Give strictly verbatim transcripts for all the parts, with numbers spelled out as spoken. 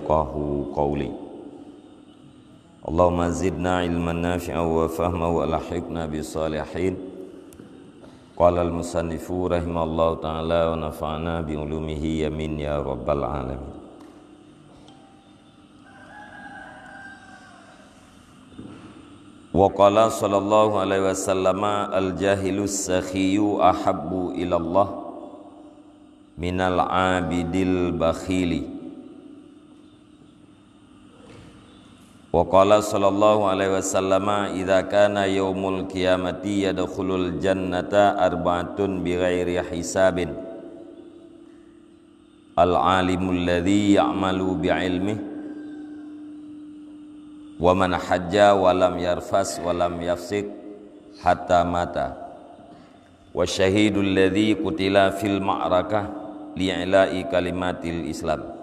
Yafqahu qawli. Allahumma zidna ilman nafi'a wa fahma wa alhiqna bis salihin. Qala al-musannifu rahimahullahu ta'ala wa nafa'na bi ulumihi, amin ya rabbal alamin. Wa qala sallallahu alaihi wasallama, "Al-jahilus sakhiyyu ahabbu ilallah minal abidil bakhili." Wa qala sallallahu alaihi wasallama, "Idza kana yaumul qiyamati yadkhulul jannata arba'atun bighairi hisabin. Al-alimul ladzi ya'malu bi ilmih, wa man hajja wa lam yarfas wa lam yafsiq hatta mata. Wa syahidul ladzi qutila fil ma'rakah li'ila'i kalimatil Islam.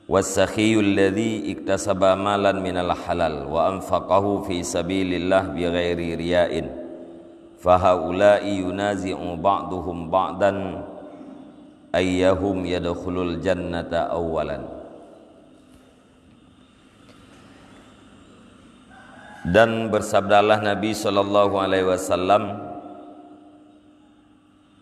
Wasakhiyul ladzi iktasaba malan minal halal wa anfaqahu fi sabilillah bighairi riya'in. Fahaula'i yunazi'u ba'duhum ba'dan ayyuhum yadkhulul jannata awwalan." Dan bersabdalah Nabi sallallahu alaihi wasallam,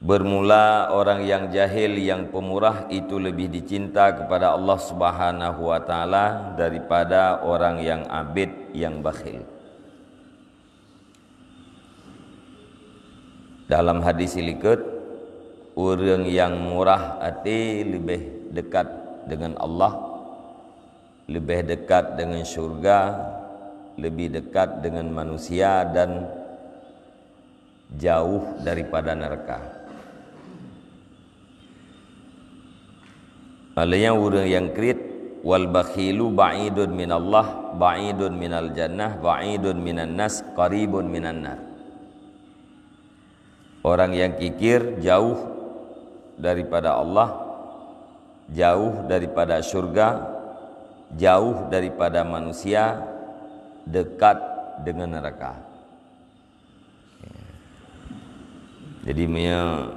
"Bermula orang yang jahil, yang pemurah itu lebih dicinta kepada Allah Subhanahu wa taala daripada orang yang abid, yang bakhil." Dalam hadis ilikot, ureuëng nyang murah até leubeh dekat deungon Allah, leubeh dekat deungon syurga, leubeh dekat deungon manusia, dan jauh daripada neuraka. Alheuh nyan ureuëng nyang kriet, "Wal bakhilu ba'idun minallah, ba'idun minal jannah, ba'idun minan nas, qaribun minan nar." Orang yang kikir jauh daripada Allah, jauh daripada syurga, jauh daripada manusia, dekat dengan neraka. Jadi, meunyoe,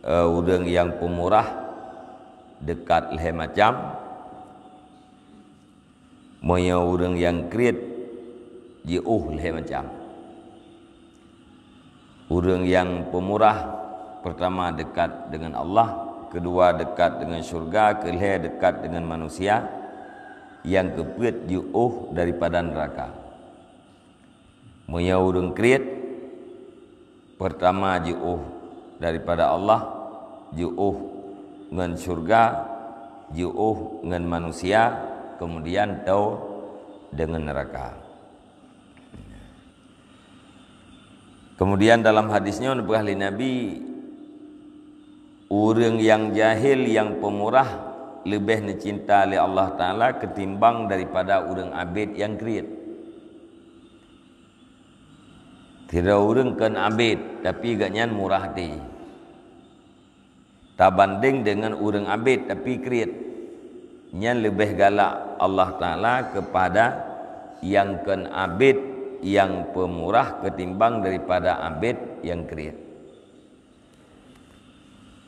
eh, ureuëng nyang peumurah dekat lhée macam, meunyoe ureuëng nyang kriet jiôh lhée macam. Ureuëng nyang peumurah, pertama dekat dengan Allah, kedua dekat dengan syurga, kelhée dekat dengan manusia, nyang keupeuet jiôh daripada neraka. Meunyoe ureuëng kriet, pertama jiôh daripada Allah, jiôh ngon syurga, jiôh ngon manusia, kemudian toe deungon neraka. Kemudian dalam hadis nyoe neupeugah lé Nabi, ureuëng nyang jahil, nyang peumurah, leubeh neucinta lé Allah Taala keutimbang daripada ureuëng abét nyang kriet. Sidroe ureuëng kon abét, tapi gobnyan murah até. Tabandeng deungon ureuëng abét tapi kriet, nyan leubeh galak Allah Taala keupada nyang kon abét nyang peumurah keutimbang daripada abét nyang kriet.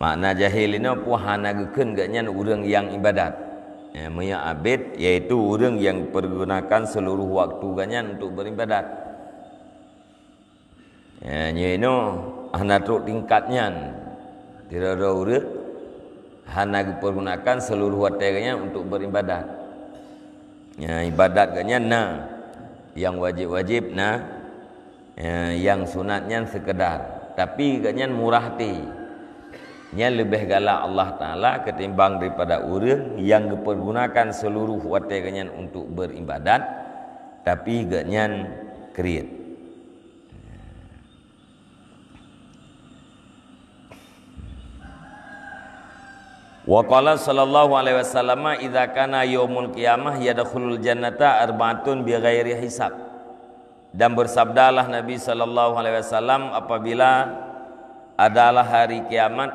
Makna jahil inoe peue hana geukheun gobnyan ureuëng nyang ibadat. Eh, meunyoe abét, yaitu ureuëng nyang pergunakan seluruh waktu gobnyan untuk beribadat. Ya, nyoe inoe hana trok tingkat nyan. Sidroe-droe ureuëng hana geupergunakan seluruh watée geuhnyan untuk beribadat. Ya, ibadat geuhnyan na, nyang wajéb-wajéb na, ya, nyang sunat nyan seukeudar. Tapi geuhnyan murah até. Nyan leubeh galak Allah Taala ketimbang daripada ureuëng nyang geupergunakan seluruh watée geuhnyan untuk beribadat, tapi geuhnyan kriet. Wa qala sallallahu alaihi wasallam, "Idza kana yaumul qiyamah yadkhulul jannata arba'atun bighairi hisab." Dan bersabdalah Nabi sallallahu alaihi wasallam, apabila adalah hari kiamat,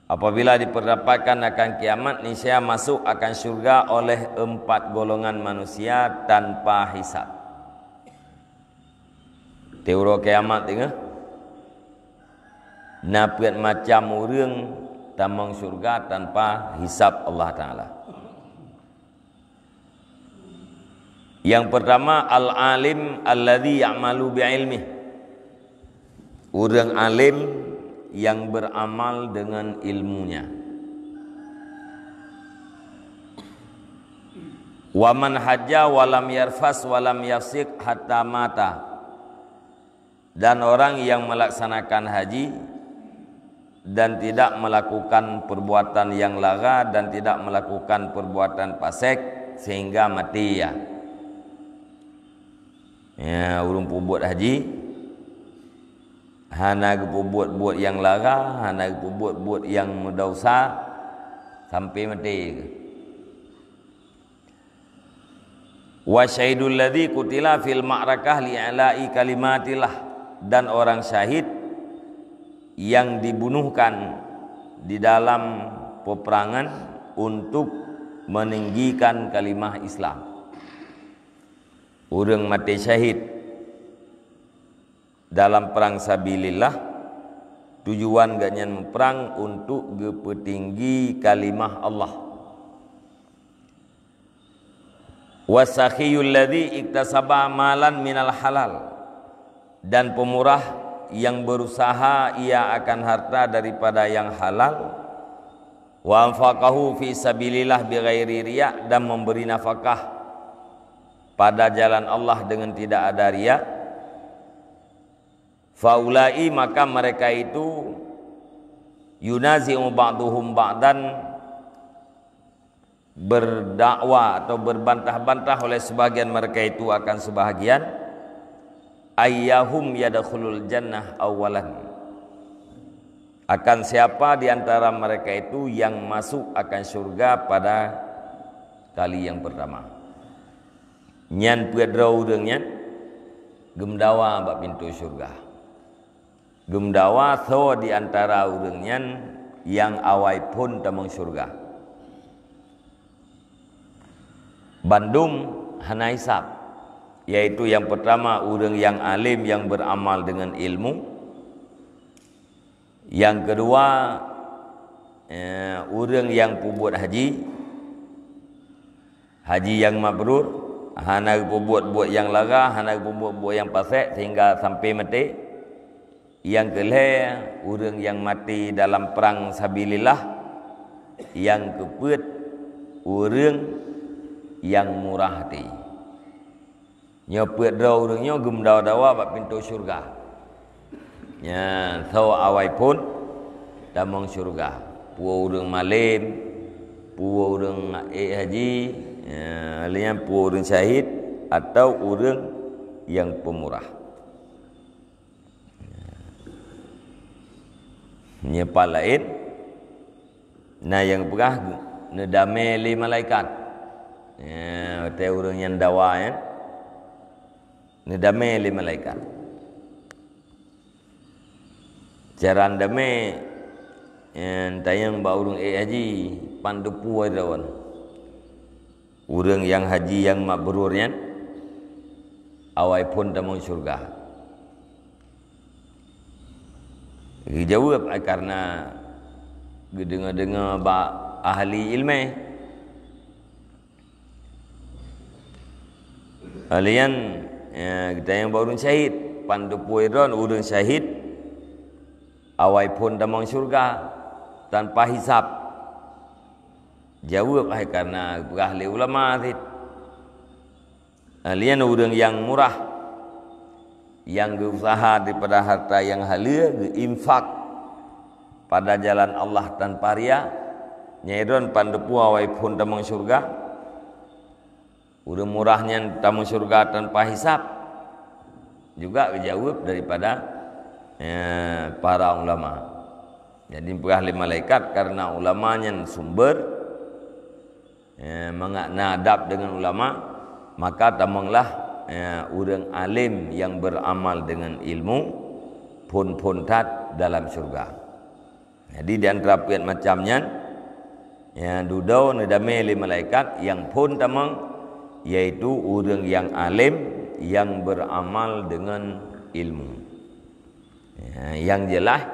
apabila diperdapatkan akan kiamat, niscaya masuk akan syurga oleh empat golongan manusia tanpa hisab. Di uroe kiamat teungoh, na peuet macam ureuëng tamong syurga tanpa hisab Allah Taala. Yang pertama, al-alim alladzi ya'malu bi ilmih. Ureuëng alim yang beramal dengan ilmunya. Wa man hajja wa lam yarfas wa lam yafsiq hatta mata. Dan orang yang melaksanakan haji dan tidak melakukan perbuatan yang lara dan tidak melakukan perbuatan fasik sehingga mati ia. Ya, ureuëng peubuet haji, hana geupeubuet buet nyang lara, hana geupeubuet buet nyang meudesya, sampai maté. Wa syahidul ladzi qutila fil ma'rakah li'ala'i kalimatillah, dan orang syahid yang dibunuhkan di dalam peperangan untuk meninggikan kalimah Islam. Ureuëng maté syahid dalam perang sabilillah, tujuan gobnyan muprang untuk geupeutinggi kalimah Allah. Wasakhiyul ladzi iktasaba malan minal halal, dan pemurah yang berusaha ia akan harta daripada yang halal, wa anfaqahu fi sabilillah bighairi riya, dan memberi nafkah pada jalan Allah dengan tidak ada riya, faulai, maka mereka itu, yunazi'u ba'duhum ba'dan, berdakwah atau berbantah-bantah oleh sebahagian mereka itu akan sebahagian, ayyuhum yadkhulul jannah awwalan, akan siapa di antara mereka itu yang masuk akan syurga pada kali yang pertama. Nyan peuet droe ureuëng nyan geumeudawa bak pintoe syurga. Geumeudawa soe di antara ureuëng nyan nyang awai phon tamong syurga. Bandum hana hisab, yaitu yang pertama ureuëng nyang alim yang beramal dengan ilmu, yang kedua, eh, ureuëng nyang peubuet haji, haji nyang mabrur, hana geupeubuet buet nyang lara, hana geupeubuet buet nyang fasik sehingga sampai maté. Nyang keulhée, ureuëng nyang maté dalam perang sabilillah. Nyang keupeuet, ureuëng nyang murah até. Nyoe peuet droe ureuëng nyoe geumeudawa-dawa bak pintoe syurga. Nyan, soe awai phon tamong syurga. Peue ureuëng malem, peue ureuëng ék haji, ya, lheueh nyan peue ureuëng syahid, atau ureuëng nyang pemurah. Nyoe pat laén, na nyang peugah neudamé lé malaikat. Ya, watée ureuëng nyan dawa nyan, neudamé lé malaikat. Cara damé, eh, tanyong bak ureuëng ék haji, pan teupeu droe. Ureuëng nyang haji nyang mabrur nyan, awai phon tamong syurga. Geujaweueb, ai, karena geudeungoe-deungoe bak ahli iéleumé. Lheueh nyan, ya, geutanyong bak ureuëng syahid, pan teupeu droe ureuëng syahid awai phon tamong syurga tanpa hisab. Jaweueb, ai, karena geupeugah lé ulama cit. Lheueh nyan ureuëng nyang murah, nyang geuuseuha daripada harta nyang haleue, geuinfak pada jalan Allah tanpa riya, nyan droe pan teupeu awai phon tamong syurga. Ureuëng murah nyan tamong syurga tanpa hisab, juga geujaweueb daripada, eh, para ulama. Jadi, peugah lé malaikat, karena ulama nyan sumber, eh, mangat na adab dengan ulama, maka tamonglah, eh, ureuëng alim yang beramal dengan ilmu, phon-phon that dalam syurga. Jadi, di antara peuet macam nyan, ya, dudoe neudamé lé malaikat, nyang phon tamong, yaitu ureuëng nyang alim, nyang beramal dengan ilmu. Ya, nyang jeulaih,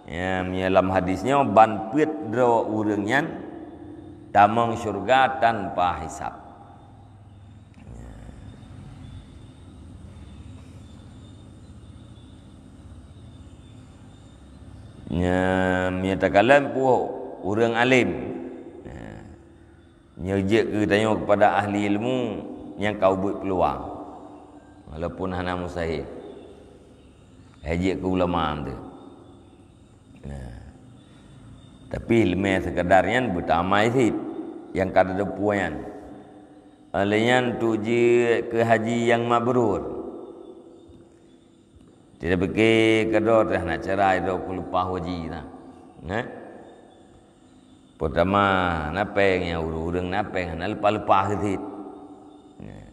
Ya, meunyoe lam hadis nyoe, ban peuet droe ureuëng nyan tamong syeuruga tanpa hisab. Nya, meunyoe takalon peue ureuëng alim. Ya. Nyoe jeuet keu tanyoe kepada ahli ilmu nyang ka ubit peuluang. Walaupun hana mustahil. Hai jeuet keu ulama tu. Nah. Tapi leumeh sekadar nyan beutamai cit nyang ka teupeue nyan. Oleh nyan tu jeuet keu haji nyang mabrur. Tidak pikir keudroe teuh na cara droe keu leupah haji na. Nah. Peutama, na péng nyang ureuëng-ureuëng na péng hana leupah-leupah cit. Nah.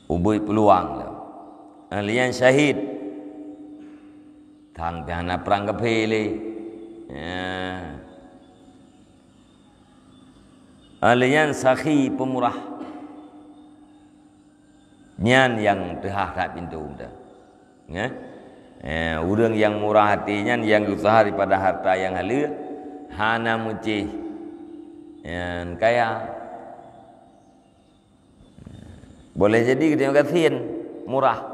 Ubit peuluang lom. Ahli nyang syahid. Tang pih hana prang kafé lé. Ya. Ahli nyang sakhi peumurah. Nyan nyang teuhah that pintoe teuh. Ya. Eh, ureuëng nyang murah até nyan nyang geuuseuha daripada harta nyang haleue, hana meucéh nyan kaya. Boleh jadi geutanyoe gasien murah.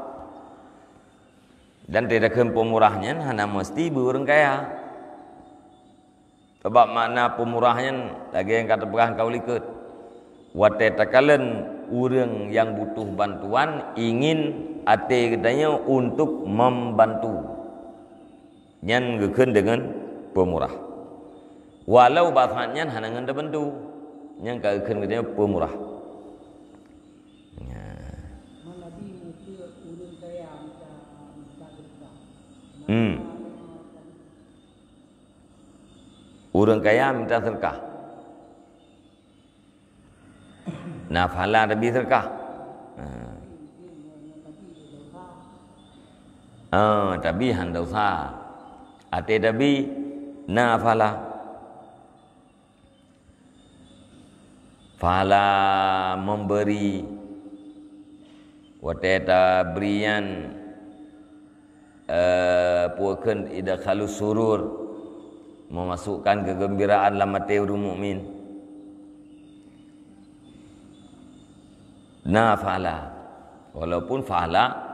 Dan teurakheun peumurah nyan hana meusti beu ureuëng kaya. Sabab makna peumurah nyan lagée nyang ka teupeugah ka u likot. Watée takalon ureuëng nyang butuh bantuan, ingin até geutanyoe untuk membantu. Nyan geukheun deungon peumurah. Walau bak saát nyan hana ngon tabantu, nyan ka geukheun geutanyoe peumurah. Nya. Hmm. Ureuëng kaya minta seudeukah. Na pahala tabi seudeukah. Ha. Ah, tabi han desya. Até tabi na pahala. Pahala memberi, watée tabri nyan, eh, peue kheun idkhalus surur, memasukkan kegembiraan lam até ureuëng mukmin. Na pahala, walaupun pahala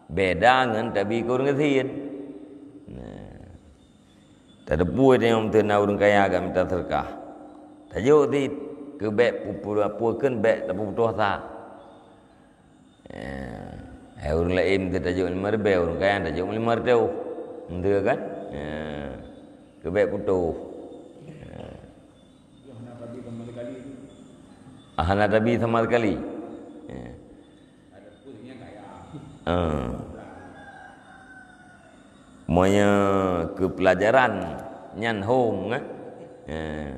beda ngon tabi keu ureuëng gasien. Nah. Tateupeue tanyoe meuteuna ureuëng kaya ka minta seudeukah. Tajok cit keu bék pu-, pu-, peue kheun bék tapeuputoh asa. Eh, hai ureuëng laén keu tajok lima ribée, ureuëng kaya tajok lima reutôh. Meuteue kan? Eh, keu bék putoh. Eh. Ah, hana tabi sama sekali. Eh. Ah. Meunyoe keu pelajaran nyan hom, eh. Eh.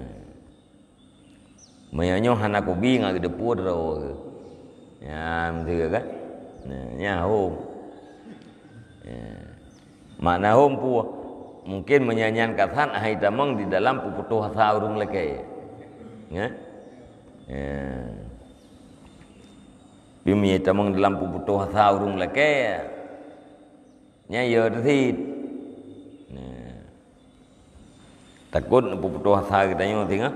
Meunyoe nyoe hana kubi ngon geuteupeue droe. Nyan beutôi kan? Nah, nyan hom. Ya. Makna hom peue? Mungkin meunyoe nyan ka that hai tamong di dalam peuputoh asa ureuëng lakée. Ya? Ya. Tapi meunyoe tamong dalam peuputoh asa ureuëng lakée, nyan ya teusit. Nah. Takot neupeuputoh asa geutanyoe singoh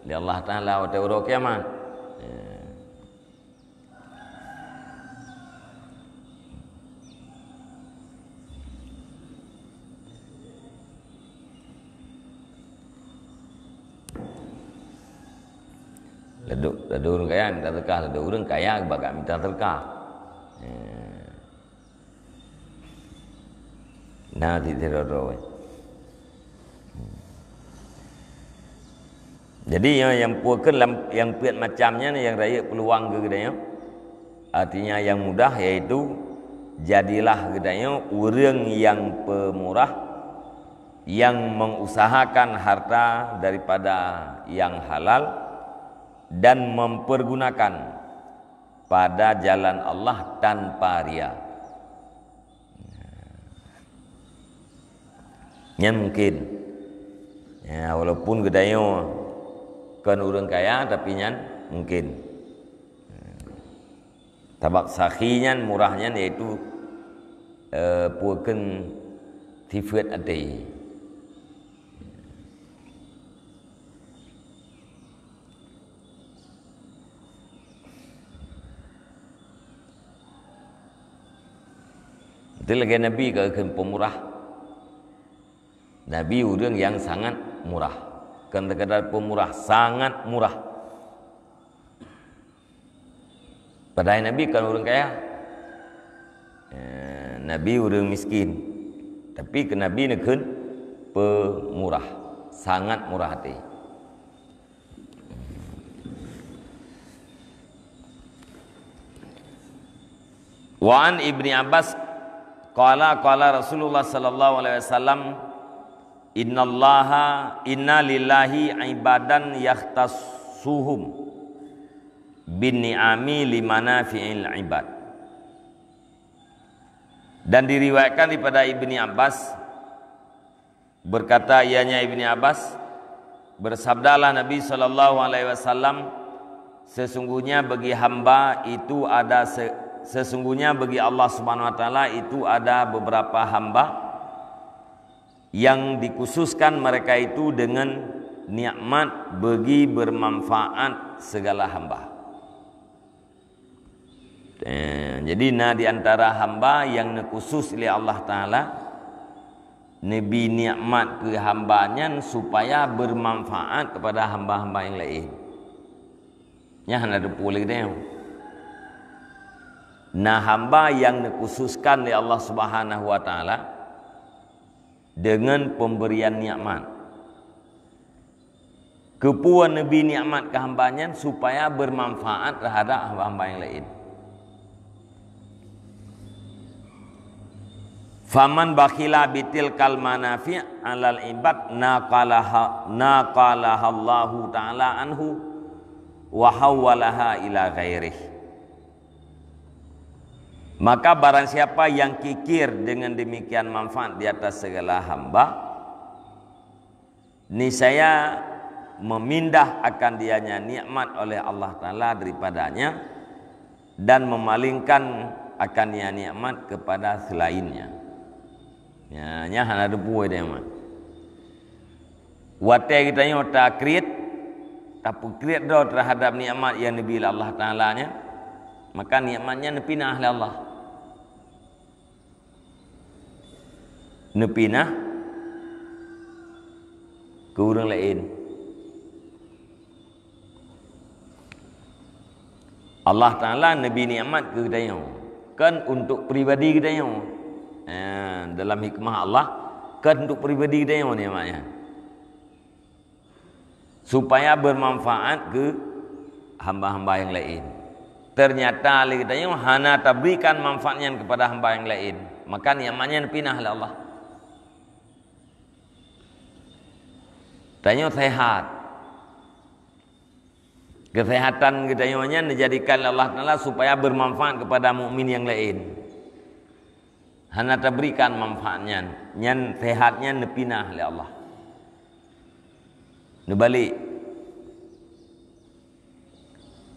lé Allah Taala watée uroe kiamat. Ya. Ladôm, ladôm ureuëng kaya minta seudeukah, ladôm ureuëng kaya bak minta seudeukah. Ya. Na cit sidroe-droe. Jadi, ya, nyang peue kheun lam, nyang peuet macam nyan nyang rayeuk peuluang keu geutanyoe. Artinya, nyang mudah yaitu, jadilah geutanyoe ureuëng nyang peumurah, nyang mengusahakan harta daripada nyang halal dan mempergunakan pada jalan Allah tanpa ria. Nyan mungkin. Ya, walaupun geutanyoe kon ureuëng kaya, tapi nyan mungkin. Sabab sakhi nyan, murah nyan, yaitu, eh, peue kheun Sifeuet até. Itu lagée Nabi ka kheun peumurah. Nabi ureuëng nyang sangat murah. Kon sekadar peumurah, sangat murah. Padahai Nabi kon ureuëng kaya. Eh, Nabi ureuëng miskin. Tapi keu Nabi neukheun peumurah, sangat murah até. Wa an Ibni Abbas qala, qala Rasulullah sallallahu alaihi wasallam, "Innallaha, inna lillahi ibadan yakhtassuhum bin ni'ami limanafi'il ibad." Dan diriwayatkan daripada Ibni Abbas, berkata ianya Ibni Abbas, bersabdalah Nabi sallallahu alaihi wasallam, "Sesungguhnya bagi hamba itu ada se-, sesungguhnya bagi Allah Subhanahu wa taala itu ada beberapa hamba yang dikhususkan mereka itu dengan nikmat bagi bermanfaat segala hamba." Eh, jadi na di antara hamba nyang neukhusus lé Allah Taala, neubi nikmat keu hamba nyan supaya bermanfaat kepada hamba-hamba nyang laén. Nyan hana teupeu lé geutanyoe. Na hamba nyang neukhususkan lé Allah Subhanahu wa Taala dengan pemberian nikmat. Keupeue neubi nikmat keu hamba nyan supaya bermanfaat terhadap hamba-hamba nyang laén. "Faman bakhila bitilkal manafi' 'alal ibad naqalaha, naqalahallahu ta'ala anhu wa hawwalaha ila ghairih." Maka barang siapa yang kikir dengan demikian manfaat di atas segala hamba, niscaya memindah akan dianya nikmat oleh Allah Taala daripadanya dan memalingkan akan ia nikmat kepada selainnya. Ya, nyan hana teupeu deh, mak. Watée geutanyoe takriet, tapeukriet droe terhadap nikmat nyang neubi lé Allah Taala nyan, maka nikmat nyan neupinah lé Allah. Neupinah keu ureuëng laén. Allah Taala neubi nikmat keu geutanyoe, kon untuk pribadi geutanyoe. Eh, dalam hikmah Allah, kon untuk pribadi geutanyoe nikmat nyan. Supaya bermanfaat keu hamba-hamba nyang laén. Ternyata lé geutanyoe hana taberikan manfaat nyan kepada hamba nyang laén, maka nikmat nyan pinah lé Allah. Tanyoe sehat. Kesehatan geutanyoe nyan dijadikan lé Allah Taala supaya bermanfaat kepada mukmin nyang laén. Hana taberikan manfaat nyan, nyan sehat nyan neupinah lé Allah. Neubalek.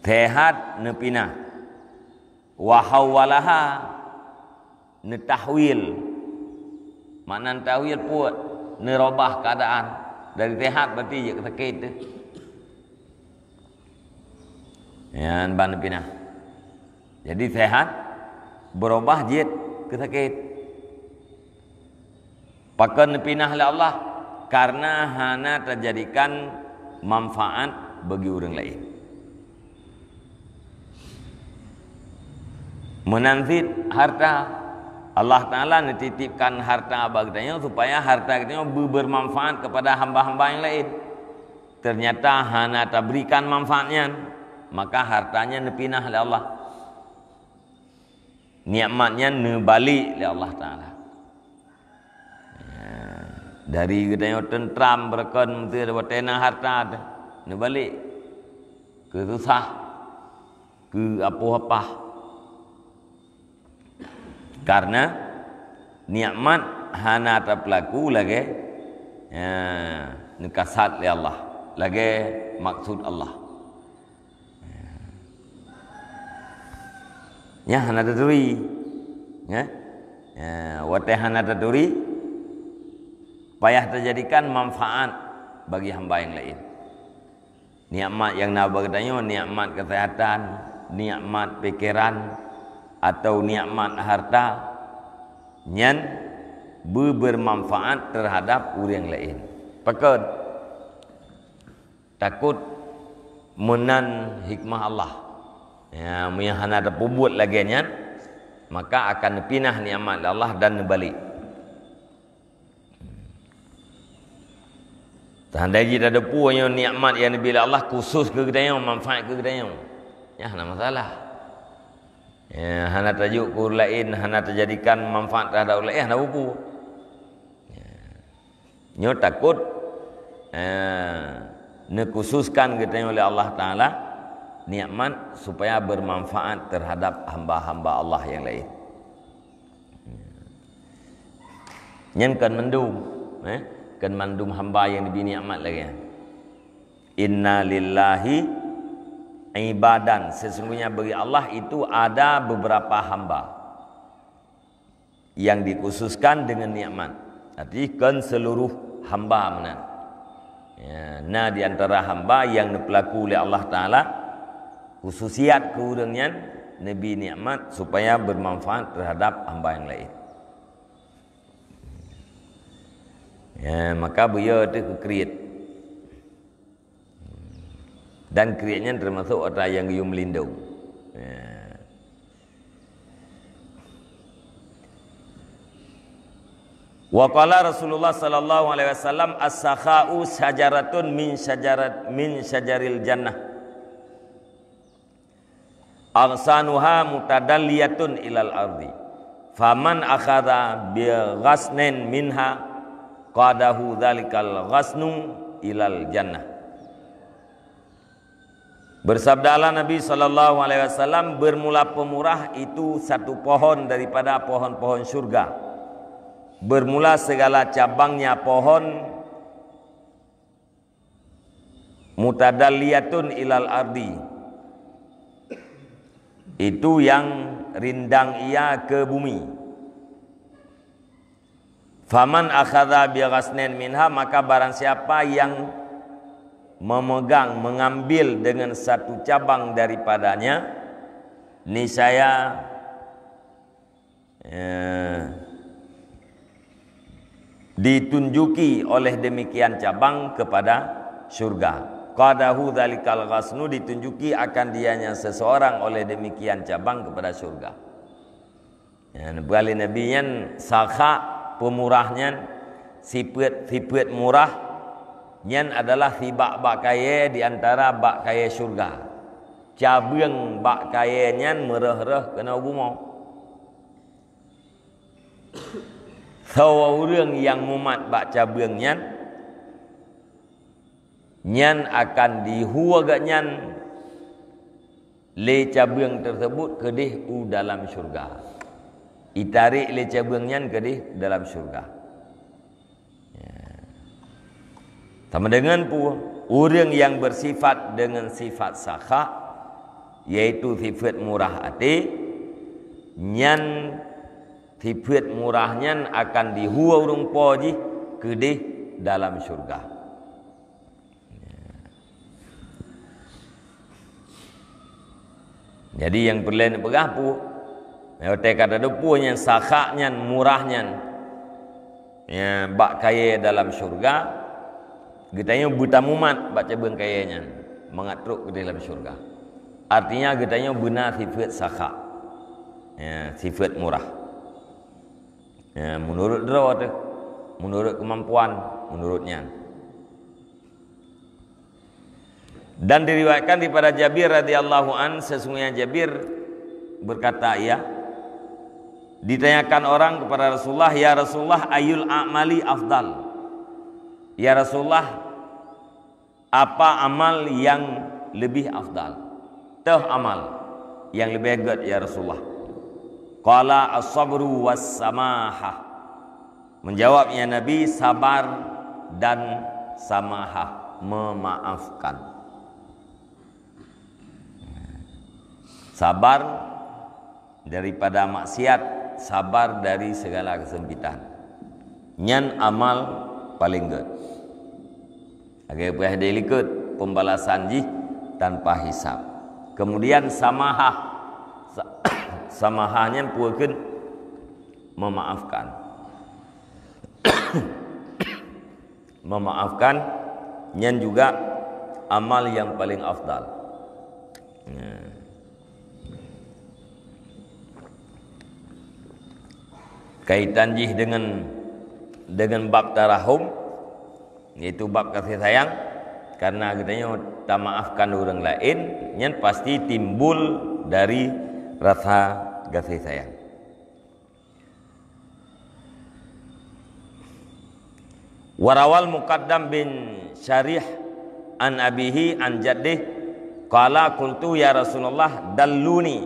Sehat neupinah. Wa hawwalaha, neutahwil. Makna neutahwil peue? Neurubah keadaan. Dari sehat berarti jeuet keu sakét teuh. Nyan ban neupinah. Jadi sehat berubah jeuet keu sakét. Pakon neupinah lé Allah? Karena hana tajadikan manfaat bagi ureuëng laén. Meunan cit harta, Allah Taala neutitipkan harta bak geutanyoe supaya harta geutanyoe beu-, bermanfaat kepada hamba-hamba nyang laén. Ternyata hana taberikan manfaat nyan, maka harta nyan neupinah lé Allah. Nikmat nyan neubalek lé Allah Taala. Ya, dari geutanyoe teuntram beureukat meusé watée na harta teuh, neubalek keu susah, keu apoh apah. Karena nikmat hana tapeulaku lagée, ya, neukasat lé Allah, lagée maksud Allah. Nyan hana taturi. Ya. Ya, watée hana taturi, payah tajadikan manfaat bagi hamba nyang laén. Nikmat nyang na bak geutanyoe, nikmat keuseuhatan, nikmat pikeran, atau nikmat harta, nyan beu-, bermanfaat terhadap ureuëng laén. Pakon? Takot meunan hikmah Allah. Ya, meunyo hana tapeubuet lagée nyan, maka akan neupinah nikmat lé Allah dan neubalek. Tandai jih tadeupue nyoe nikmat nyang neubi lé Allah khusus keu geutanyoe, manfaat keu geutanyoe. Nyan hana masalah. Ya, hana tajok keu ureuëng laén, hana tajadikan manfaat terhadap ureuëng laén, hana peue-peue. Ya. Nyoe takot, eh, neukhususkan geutanyoe lé Allah Taala nikmat supaya bermanfaat terhadap hamba-hamba Allah nyang laén. Nyan kon mandum, eh, kon mandum hamba nyang neubi nikmat lagée nyan. Inna lillahi ibadan, sesungguhnya bagi Allah itu ada beberapa hamba yang dikhususkan dengan nikmat. Arti kon seluruh hamba meunan. Ya, na di antara hamba nyang neupeulaku lé Allah Taala khususiat keu ureuëng nyan neubi nikmat supaya bermanfaat terhadap hamba nyang laén. Ya, maka beu yo teuh keu kriet. Dan kriet nyan teumasok atra nyang geuyue meulindong. Ya. Wa qala Rasulullah sallallahu alaihi wasallam, "As-sakha'u syajaratun min syajarat, min syajaril jannah. Aghsanuha mutadalliyatun ilal ardi. Faman akhadha bi ghasnin minha qadahu dzalikal ghasnu ilal jannah." Bersabdalah Nabi sallallahu alaihi wasallam, "Bermula pemurah itu satu pohon daripada pohon-pohon syurga. Bermula segala cabangnya pohon mutadalliyatun ilal ardi." Itu yang rindang ia ke bumi. "Faman akhadha bi ghasnin minha," maka barang siapa yang memegang, mengambil dengan satu cabang daripadanya, niscaya, eh, ditunjuki oleh demikian cabang kepada syurga. Qadahu dzalikal ghasnu, ditunjuki akan dianya seseorang oleh demikian cabang kepada syurga. Ya, neupeugah lé Nabi nyan sakha, peumurah nyan, sifeuet-sifeuet murah nyan adalah sibak bak kayée di antara bak kayée syurga. Cabeueng bak kayée nyan meureuh-reuh keunoe bumoe. Soe ureuëng nyang mumat bak cabeueng nyan, nyan akan dihue geuhnyan lé cabeueng tersebut keudeh u dalam syurga. Itarek lé cabeueng nyan keudeh dalam syurga. Ya. Sama dengan pu, ureuëng nyang bersifat dengan sifat sakha, yaitu sifeuet murah até, nyan sifeuet murah nyan akan dihue ureuëng po jih keudeh dalam syurga. Jadi nyang peureulée neupeugah pu, watée ka tateupeue nyan sakha nyan, murah nyan, ya, bak kayée dalam syurga, geutanyoe beutamumat bak cabeueng kayée nyan mangat trok keudeh dalam syurga. Artinya geutanyoe beuna sifeuet sakha, ya, sifeuet murah. Ya, meunurot droe teuh, meunurot keumampuan, meunurot nyan. Dan diriwayatkan daripada Jabir radhiyallahu an, sesungguhnya Jabir berkata, ia ditanyakan orang kepada Rasulullah, "Ya Rasulullah, ayul a'mali afdal?" Ya Rasulullah, apa amal nyang leubeh afdal? Toh amal nyang leubeh gét, ya Rasulullah. Qala, "As-sabru was-samahah." Menjawabnya Nabi, "Sabar dan samahah, memaafkan." Sabar daripada maksiat, sabar dari segala kesempitan. Nyan amal Paleng gét. Lagée peue di likot pembalasan jih tanpa hisab. Kemudian samahah. Sa-, samahah nyan peue kheun? Memaafkan. Memaafkan nyan juga amal yang paling afdal. Nah. Kaitan jih dengan, dengan bab tarahum, yaitu bab kasih sayang, karena geutanyoe tamaafkan ureuëng laén, nyan pasti timbul dari rasa kasih sayang. Warawal Muqaddam bin Syarih an abihi an jaddih, qala, "Qultu ya Rasulullah, dalluni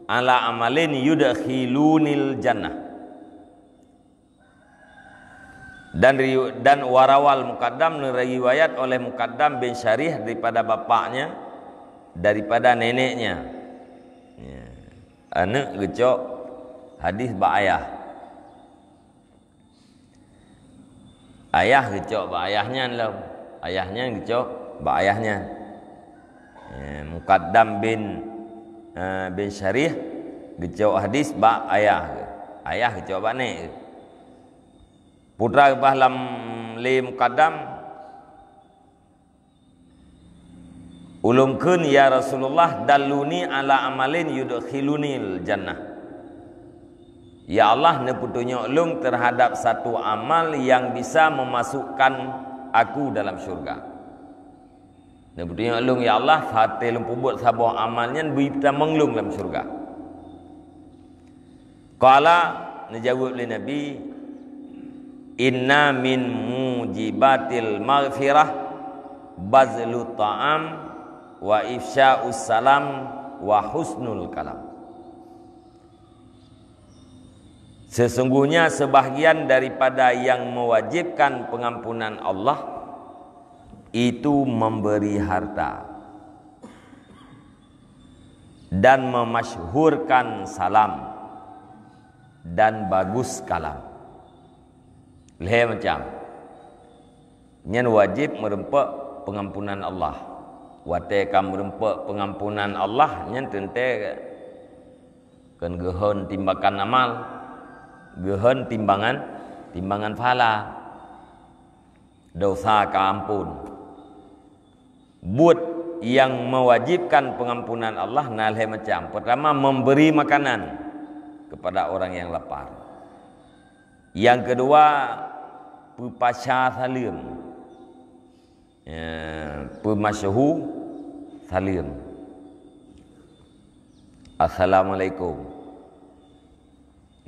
ala amalin yudkhilunil jannah." Dan riw-, dan warawal Muqaddam, riwayat oleh Muqaddam bin Syarih daripada bapaknya, daripada neneknya. Ya. Aneuk geucok hadis bak ayah. Ayah geucok bak ayah nyan lom. Ayah nyan geucok bak ayah nyan. Eh, Muqaddam bin, eh, bin Syarih geucok hadis bak ayah. Ayah geucok bak nek. Putra geupaih lam lé Muqaddam, "Ulôn kheun, ya Rasulullah, dalluni ala amalin yudkhilunil jannah." Ya Allah, neupeutunyok lôn terhadap satu amal yang bisa memasukkan aku dalam syurga. Neupeutunyok lôn, ya Allah, watée lôn peubuet saboh amal nyan bri tamong lôn lam syurga. Qala, neujaweueb lé Nabi, "Inna min mujibatil maghfirah bazlut ta'am wa ifsya'us salam wa husnul kalam." Sesungguhnya sebahagian daripada yang mewajibkan pengampunan Allah itu memberi harta dan memasyhurkan salam dan bagus kalam. Lhée macam. Nyan wajéb meureumpok peungampunan Allah. Watée ka meureumpok peungampunan Allah, nyan teuntée kon geuhon timbangan amal, geuhon timbangan, timbangan pahala. Dosa ka amphon. Buet nyang mewajibkan pengampunan Allah na lhée macam. Pertama, memberi makanan kepada orang yang lapar. Yang kedua, peupasa saleuem. Ya, peumasyhu saleuem. Assalamualaikum.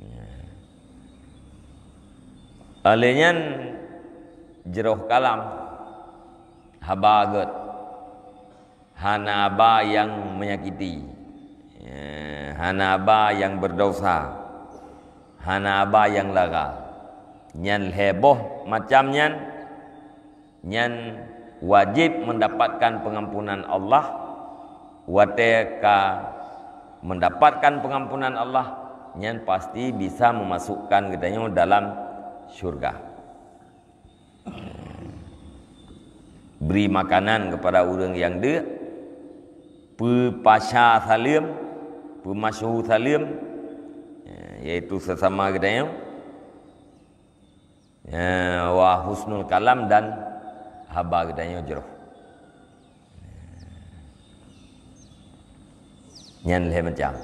Ya. Lheueh nyan jroh kalam, haba gét. Hana haba nyang menyakiti. Ya, hana haba nyang berdosa. Hana haba nyang lara. Nyan lhée boh macam nyan. Nyan wajéb mendapatkan pengampunan Allah. Watée ka mendapatkan pengampunan Allah, nyan pasti bisa memasukkan geutanyoe dalam syurga. Bri makanan kepada ureuëng nyang deuk, peupasa saleuem, peumasyhu saleuem, yaitu sesama geutanyoe. Ya, wa husnul kalam, dan haba geutanyoe jroh. Nyan lhée macam.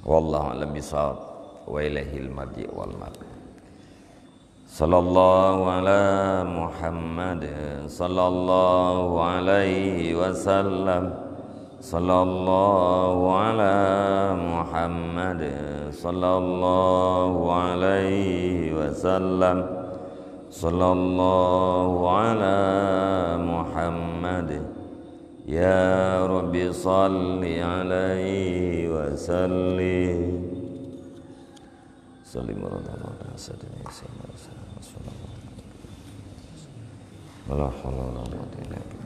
Wallahu a'lam bishawab. Wa ilaihil marji' wal ma'ab. Sallallahu ala Muhammad, sallallahu alaihi wasallam, sallallahu ala Muhammad, sallallahu alaihi wasallam, sallallahu ala Muhammad. Ya Rabbi salli alaihi wa sallim. Sallim ala Muhammad wa sallim. Wala haula wala quwwata illa billah.